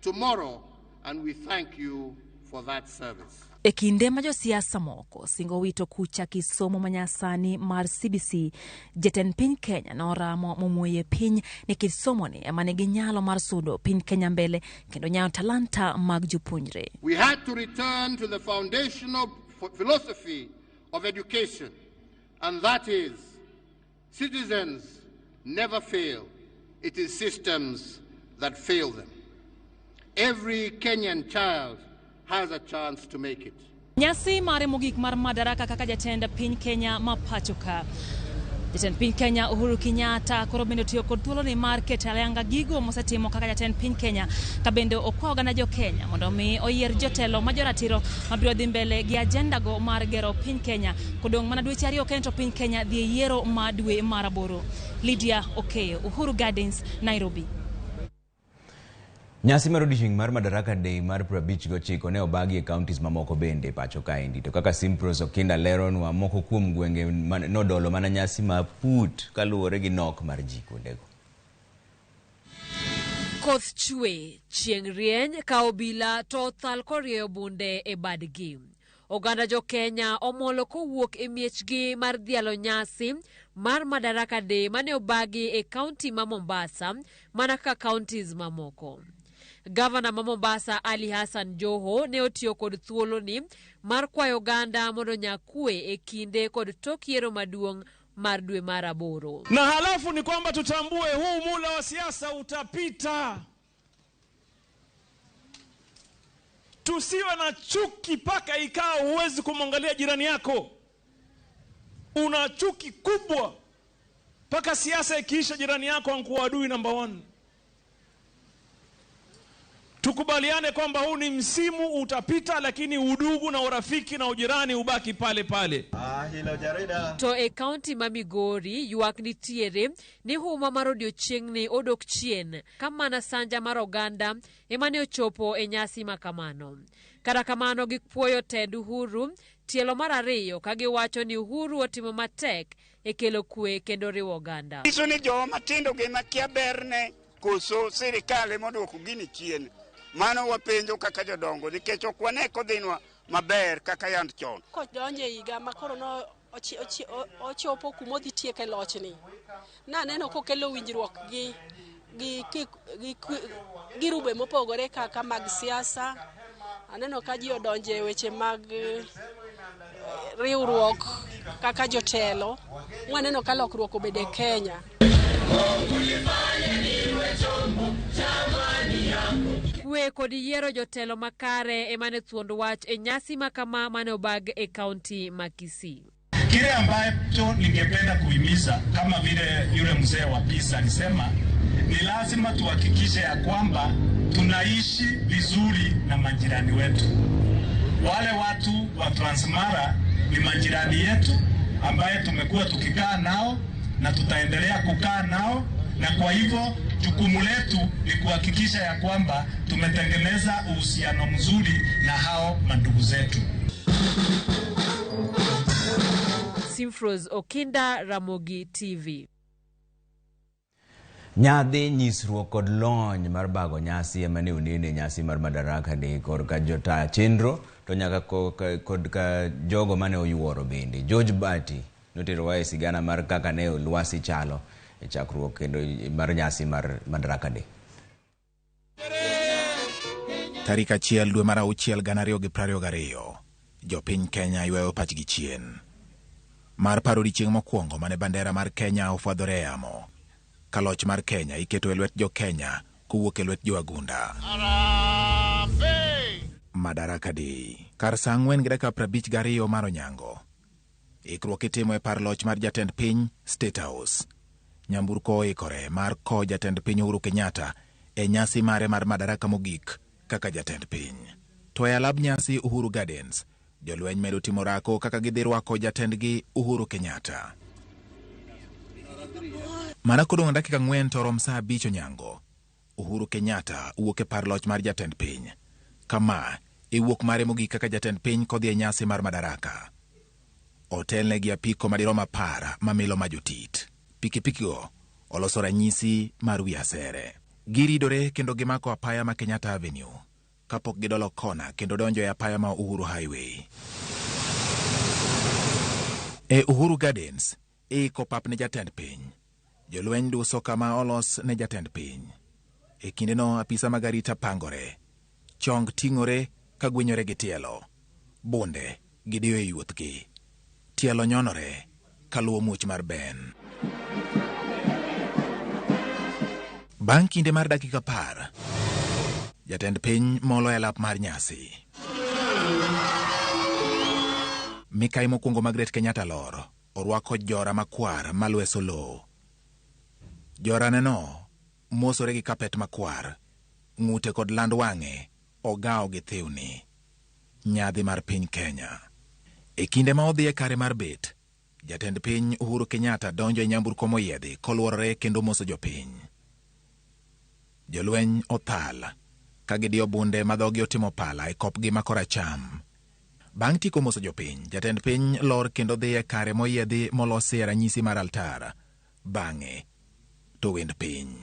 tomorrow, and we thank you for that service. E kinde ma josiasa moko singo wito kucha kisomo manyasani mar CBC, jatend piny Kenya noramo momuoye piny ni kit somoni ema nigi nyalo mar sudo piny Kenya mbele kendo nyayo talanta mag jopuonjre. We had to return to the foundational philosophy of education, and that is citizens never fail. It is systems that fail them. Every Kenyan child has a chance to make it. Nyasi mare mogik mar madaraka kaka jatend piny Kenya ma pacho ka. Jatend piny Kenya Uhuru Kenyatta koro bende otiyo kod thuoloni mar keto ayanga gigo mosetimo kaka jatend piny Kenya, ka bende okwayo oganda jo Kenya mondo mi oyier jotelo ma joratiro mabiro dhi mbele gi ajenda go mar gero piny Kenya. Kodong' mana dweche 2 kende to piny Kenya dhi e yiero ma dwe mar 8. Lydia Okeyo, Uhuru Gardens, Nairobi. Nyasi mar odiechieng' mar Madaraka Day mar 59 ne obagi e counties mamoko bende pacho kaendi. To kaka Simpros Okinda leronwa, moko kuom gwenge nodolo mana nyasi ma put kaluwore gi nok mar ji kuondego. Koth chwe, chieng' rieny ka obila to othal korieyo bunde e badgi. Oganda jo Kenya omolo kowuok e miechgi mar dhialo nyasi mar Madaraka Day mane obagi e kaunti ma Mombasa mana kaka counties mamoko. Gavana ma Mombasa Ali Hassan Joho ne otiyo kod thuoloni mar kwayo oganda mondo nyakwe e kinde kod tok yiero maduong' mar dwe mar 8. Na halafu ni kwamba tutambue huu mula wa siasa utapita. Tusiwe na chuki paka ikao huwezi kumwangalia jirani yako. Una chuki kubwa paka siasa ikiisha jirani yako ankuwa adui namba 1. Tukubaliane kwamba huu ni msimu utapita, lakini udugu na urafiki na ujirani ubaki pale pale. To e kaunti ma Migori ywak nitiere ni huma mar odiochieng'ni odok chien ka mana sanja mar oganda ema ne ochopo e nyasi ma kamano. Kata kamano gipuoyo tend Uhuru tielo mar 2 ka giwacho ni Uhuru otimo matek e kelo kwe kendo riwo oganda. Nyiso ni joma matindo gi makia berne koso sirikal ema oduoko gini chien. Mano wapenjo kaka jodongo nikech ok wane kodhinwa maber kaka yand chon. Kodonje higa ma koro no ochopo kumodhi tieke lochni. Naneno kokelo winjruok gi girube mopogore kaka mag siasa, Aneno ka ji odonje e weche mag riwruok kaka jotelo. Mwaneno ka lokruok obedo e Kenya. Kwe kod yiero jotelo makare ema ne thuond wach e nyasi ma kama mane obag e kaunti ma Kisii. Kile ambacho ningependa kuhimiza kama vile yule mzee wa peace alisema, ni lazima tuhakikishe ya kwamba tunaishi vizuri na majirani wetu. Wale watu wa Transmara ni majirani yetu ambaye tumekuwa tukikaa nao na tutaendelea kukaa nao, na kwa hivyo jukumu letu ni kuhakikisha ya kwamba tumetengeneza uhusiano mzuri na hao mandugu zetu. Simfros Okinda, Ramogi TV. Nyadhi nyisruok kod lony mar bago nyasi ema ne onene nyasi mar Madaraka Day korka jota chenro to nyaka kod ka jogo mane oyuoro bende. George Bati noterowa e sigana mar kaka ne lwasi chalo e chakruok kendo mar nyasi mar Madaraka Day. Tarik 1 dwe mar 6 2022, jopiny Kenya ywayo pachgi chien mar paro odiechieng' mokwongo mane bandera mar Kenya ofwadhore e yamo, ka loch mar Kenya iketo e lwet jo Kenya kowuok e lwet jo Agunda. Madaraka Day, kar saa 4:52 mar onyango. Ikruok itimo e par loch mar jatend piny State House. Nyamburko oikore mar kowo jatend piny Uhuru Kenyatta e nyasi mare mar madaraka mogik kaka jatend piny. To e alab nyasi Uhuru Gardens, jolweny medo timo rako kaka gidhi rwako jatendgi Uhuru Kenyatta. Mana kodong' dakika 4 to rom saa 5 onyango, Uhuru Kenyatta wuok e par loch mar jatend piny. Kama e wuok mare mogik kaka jatend piny kodhi e nyasi mar madaraka. Otelne gi apiko madirom 10 mamilo ma jotit. Pikipikigo oloso ranyisi mar wi asere. Giridore kendo gimako apaya ma Kenyatta Avenue kapok gidolo kona kendo donjo e apaya ma Uhuru Highway. E Uhuru Gardens, iiko pap ne jatend piny. Jolweny duso kama olos ne jatend piny. E kindeno apisa mag arita pangore. Chong ting'ore ka gwenyore gi tielo. Bunde gidiyo e yuothgi. Tielo nyonore kaluwo muoch mar ben. Bang' kinde mar dakika 10, jatend piny molo e lap mar nyasi. Mikai mokwongo Margaret Kenyatta lor, orwako jora makwar malweso lowo. Joraneno mosore gi kapet makwar, ng'ute kod land wang'e ogawo gi thiwni. Nyadhi mar piny Kenya. E kinde ma odhi e kare mar bet, jatend piny Uhuru Kenyatta donjo e nyamburko moyiedhi koluorore kendo moso jopiny. Jolweny othal ka gidiyo bunde ma dhogi otimo pala e kopgi ma koracham. Bang' tieko moso jopiny, jatend piny lor kendo dhi e kare moyiedhi molosi e ranyisi mar altar. Bang'e to wend piny.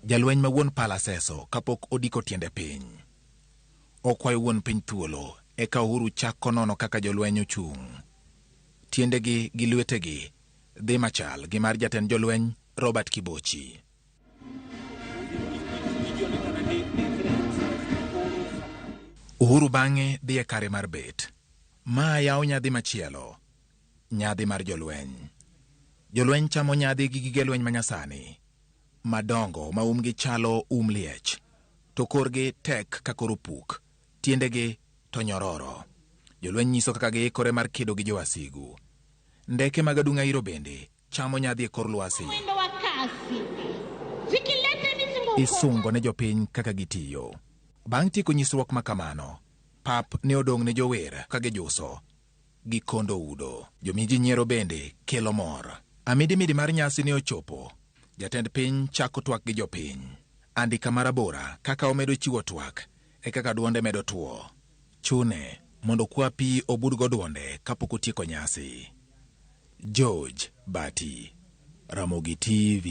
Jalweny ma wuon pala seso kapok odiko tiende piny. Okwayo wuon piny thuolo, eka Uhuru chako nono kaka jolweny ochung'. Tiendegi gi lwetegi dhi machal gi mar jatend jolweny Robert Kibochi. Uhuru bang'e dhi e kare mar bet. Ma yawo nyadhi machielo, nyadhi mar jolweny. Jolweny chamo nyadhi gi gige lweny manyasani, madongo ma umgi chalo um liech, to korgi tek ka kor opuk, tiendegi to nyororo. Jolweny nyiso kaka giikore mar kedo gi jowasigu. Ndeke mag adung'a iro bende chamo nyadhi e kor lwasi. Isungo ne jopiny kaka gitiyo. Bang' tieko nyisruok ma kamano, pap ne odong' ne jower ka gijuso gi kondo udo. Jomiji nyiero bende kelo mor. Amidimidi mar nyasi ne ochopo. Jatend piny chako twak gi jopiny. Andika marabora kaka omedo chiwo twak e kaka duonde medo tuo. Chune mondo kwa pi obudgo duonde kapok otieko nyasi. George Bati, Ramogi TV.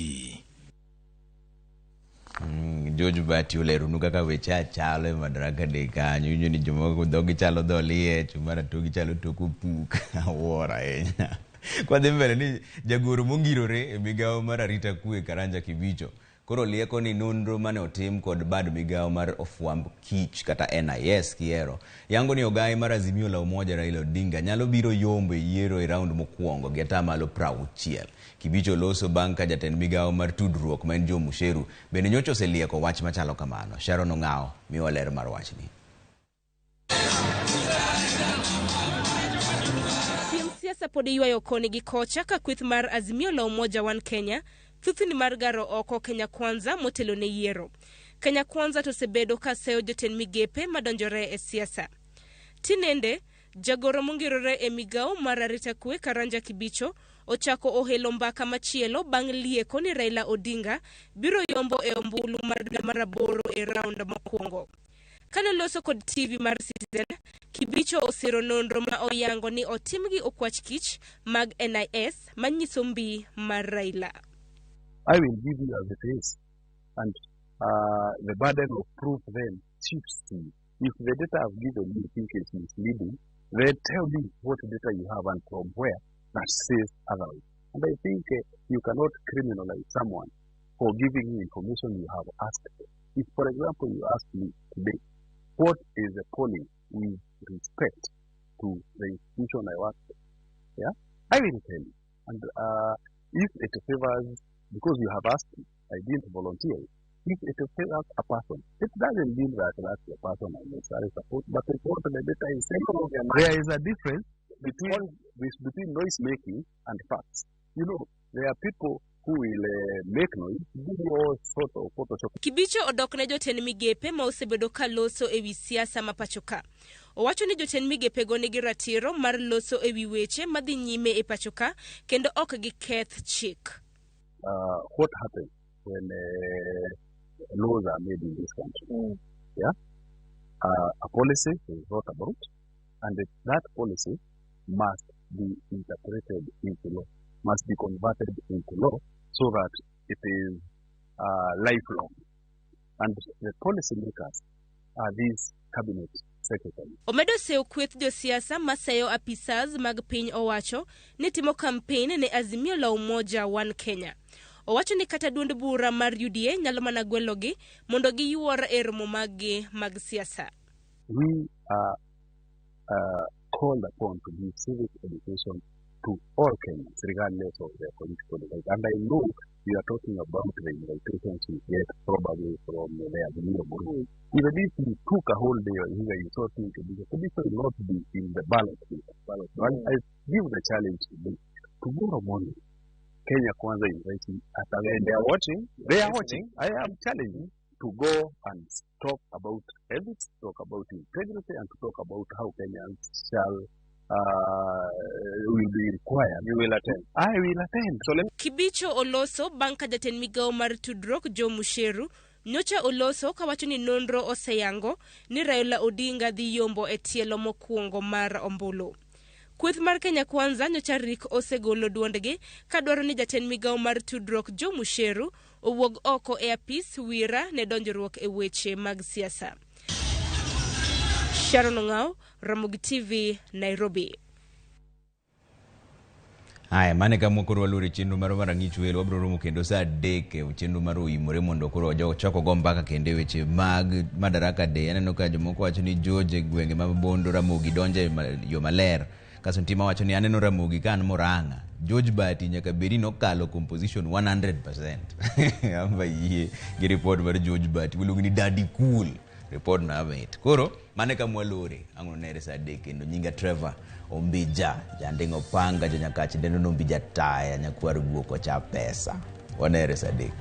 George Bati oleronu kaka weche chalo e Madaraka Day kanyo. Iwinjo ni jomoko dhogi chalo dho liech, mar atogi chalo tok opuk. Awuoro ahinya. Kwadhi mbele ni jagoro mongirore e migawo mar arita kwe Karanja Kibicho koro lieko ni nonro mane otim kod bad migawo mar ofwamb kich kata NIS kiero yango ni ogai mar Azimio la Umoja Raila Odinga nyalo biro yombo e yiero e round mokwongo gi atamalo 60. Kibicho loso bang' ka jatend migawo mar tudruok ma en Joe Mucheru bende nyocha oselieko wach machalo kamano. Sharon Ong'awo miwa ler mar wachni. Piem siasa pod iywayo koni gi kocha ka kweth mar Azimio la Umoja One Kenya thuthni mar garo oko Kenya Kwanza motelo ne yiero. Kenya Kwanza to osebedo ka seyo jotend migepe madonjore e siasa. Tinende, jagoro mongirore e migawo mar arita kwe Karanja Kibicho ochako ohelo mbaka machielo bang' lieko ni Raila Odinga biro yombo e ombulu mar dwe mar aboro e round mokwongo. Kane loso kod TV mar Citizen, Kibicho osiro nonro ma oyango ni otim gi okwach kich mag NIS manyiso mbi mar Raila. I will give you as it is, and the burden of proof then shifts to you. If the data I've given you think is misleading, then tell me what data you have and from where that says otherwise. And I think you cannot criminalize someone for giving you information you have asked for. If, for example, you ask me today, what is the polling with respect to the institution I work for? Yeah, I will tell you. And if it favors, because you have asked me, I didn't volunteer it. If it favors a person, it doesn't mean that that's the person I necessarily support, but it's what the data is saying. There is a difference between noise making and facts. You know, there are people who will make noise, do all sorts of Photoshop. Kibicho odok ne jotend migepe ma osebedo ka loso ewi siasa ma pacho ka. Owacho ni jotend migepego nigi ratiro mar loso ewi weche madhi nyime e pacho ka kendo ok giketh chik. What happens when laws are made in this country? Yeah, a policy is brought about, and that policy must be interpreted into law, must be converted into law, so that it is lifelong. And the policy makers are these cabinet secretaries. Omedo seyo kweth josiasa maseyo apisas mag piny owacho ni timo campaign ne Azimio la Umoja One Kenya. Owacho ni kata duond bura mar UDA nyalo mana gwelogi mondo giyuor e romo maggi mag siasa. We are called upon to give civic education to all Kenyans, regardless of their political beliefs. And I know you are talking about the invitations you get probably from the Azimio group. Even if you took a whole day or here you thought to be, this will not be in the ballot paper. But I give the challenge today. Tomorrow morning, Kenya Kwanza invites me at a They are watching. They are watching. I am challenging to go and talk about ethics, talk about integrity, and to talk about how Kenyans shall will be required. You will attend. I will attend. So let me... Kibicho oloso bang' ka jatend migawo mar tudruok Joe Mucheru nyocha oloso kawacho ni nonro oseyango ni Raila Odinga dhi yombo e tielo mokwongo mar ombulu. Kweth mar Kenya Kwanza nyocha rik osegolo duondgi kadwaro ni jatend migawo mar tudruok Joe Mucheru owuog oko e apis wira ne donjruok e weche mag siasa. Sharon Ong'aw, Ramogi TV, Nairobi. Haya, mane kama koro walure chenro mar rang'ich welo wabiro romo kendo saa 3 e chenro mar oimore mondo koro ochak ogo mbaka kendo e weche mag Madaraka Day. Aneno ka jomoko wacho ni George e gwenge ma Bondo Ramogi donjo e yo maler. Kaso nitie mawacho ni aneno Ramogi ka an Murang'a. George Bati nyaka bedi nokalo composition 100%. Amba yie gi report mar George Bati miluongo ni Daddy Cool. Report na amit. Koro mane kama walore ang' nere saa 3 kendo nyinga Trevor Ombija, janding'o panga, janyakach dendo Ombija taya, nyakwar guok ocha pesa. Wanere saa 3.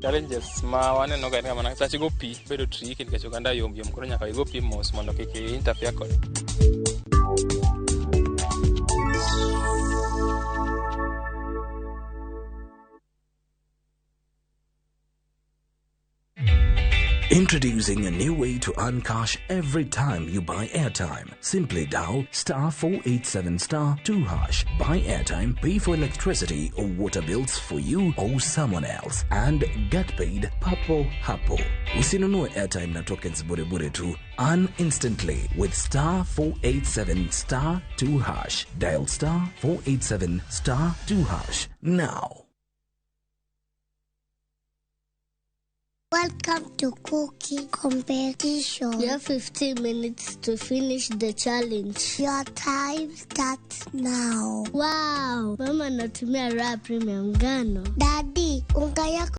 Challenges ma waneno ga en ga mana sach go pi bedo tricky nikech oganda yom yom koro nyaka igo pi mos mondo kik i interfere kod. Introducing a new way to earn cash every time you buy airtime. Simply dial star 487 star 2 hash. Buy airtime, pay for electricity or water bills for you or someone else, and get paid papo hapo. Usinunue airtime na tokens bure bure tu. Earn instantly with star 487 star 2 hash. Dial star 487 star 2 hash now. Welcome to cooking competition. You have 15 minutes to finish the challenge. Your time starts now. Wow, mama anatumia Raha Premium ngano. Daddy, unga yako